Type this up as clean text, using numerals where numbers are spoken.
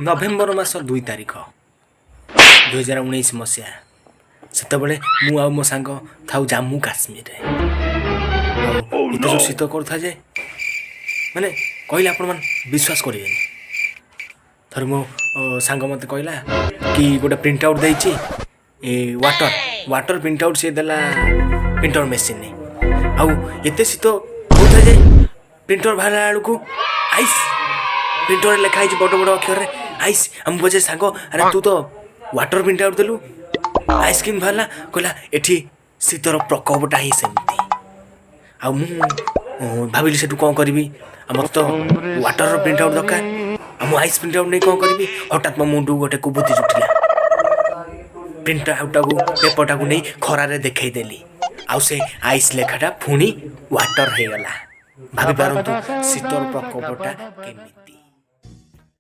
November ମାସ 2 ତାରିଖ, 2019 ମସିହା। ସେତେବେଳେ ମୁଁ ଆଉ ମୋ ସାଙ୍ଗ ଥାଉ ଜାମ୍ମୁ କାଶ୍ମୀରରେ। ଆଉ ଏତେ ଜୋର ଶୀତ କରୁଥାଏ ଯେ, ମାନେ କହିଲେ ଆପଣମାନେ ବିଶ୍ୱାସ କରିବେନି। ଥରେ ମୋ ସାଙ୍ଗ ମୋତେ କହିଲା କି ଗୋଟେ ପ୍ରିଣ୍ଟ ଆଉଟ୍ ଦେଇଛି ଏ ୱାଟର ପ୍ରିଣ୍ଟ ଆଉଟ୍ ସିଏ ଦେଲା ପ୍ରିଣ୍ଟର ମେସିନ୍ରେ। ଆଉ ଏତେ ଶୀତ ହେଉଥାଏ ଯେ ପ୍ରିଣ୍ଟର ବାହାରିଲା ବେଳକୁ ଆଇସ୍। ପ୍ରିଣ୍ଟରରେ ଲେଖା ହେଇଛି ବଡ଼ ବଡ଼ ଅକ୍ଷରରେ ଆଇସ୍। ଆଉ ମୁଁ ପଚାରିଲି, "ସାଙ୍ଗ, ଆରେ ତୁ ତ ୱାଟର ପ୍ରିଣ୍ଟ ଆଉଟ୍ ଦେଲୁ, ଆଇସ୍ କେମିତି ବାହାରିଲା?" କହିଲା, "ଏଠି ଶୀତର ପ୍ରକୋପଟା ହିଁ ସେମିତି।" ଆଉ ମୁଁ ଭାବିଲି ସେଠୁ କ'ଣ କରିବି? ଆଉ ମୋତେ ତ ୱାଟରର ପ୍ରିଣ୍ଟ ଆଉଟ୍ ଦରକାର, ଆଉ ମୁଁ ଆଇସ୍ ପ୍ରିଣ୍ଟ ଆଉଟ୍ ନେଇ କ'ଣ କରିବି? ହଠାତ୍ ମୋ ମୁଣ୍ଡକୁ ଗୋଟେ କୁବୁଦ୍ଧି ଜୁଟିଲା। ପ୍ରିଣ୍ଟ ଆଉଟ୍ଟାକୁ, ପେପରଟାକୁ ନେଇ ଖରାରେ ଦେଖେଇଦେଲି ଆଉ ସେ ଆଇସ୍ ଲେଖାଟା ପୁଣି ୱାଟର ହେଇଗଲା। ଭାବିପାରନ୍ତୁ ଶୀତର ପ୍ରକୋପଟା କେମିତି।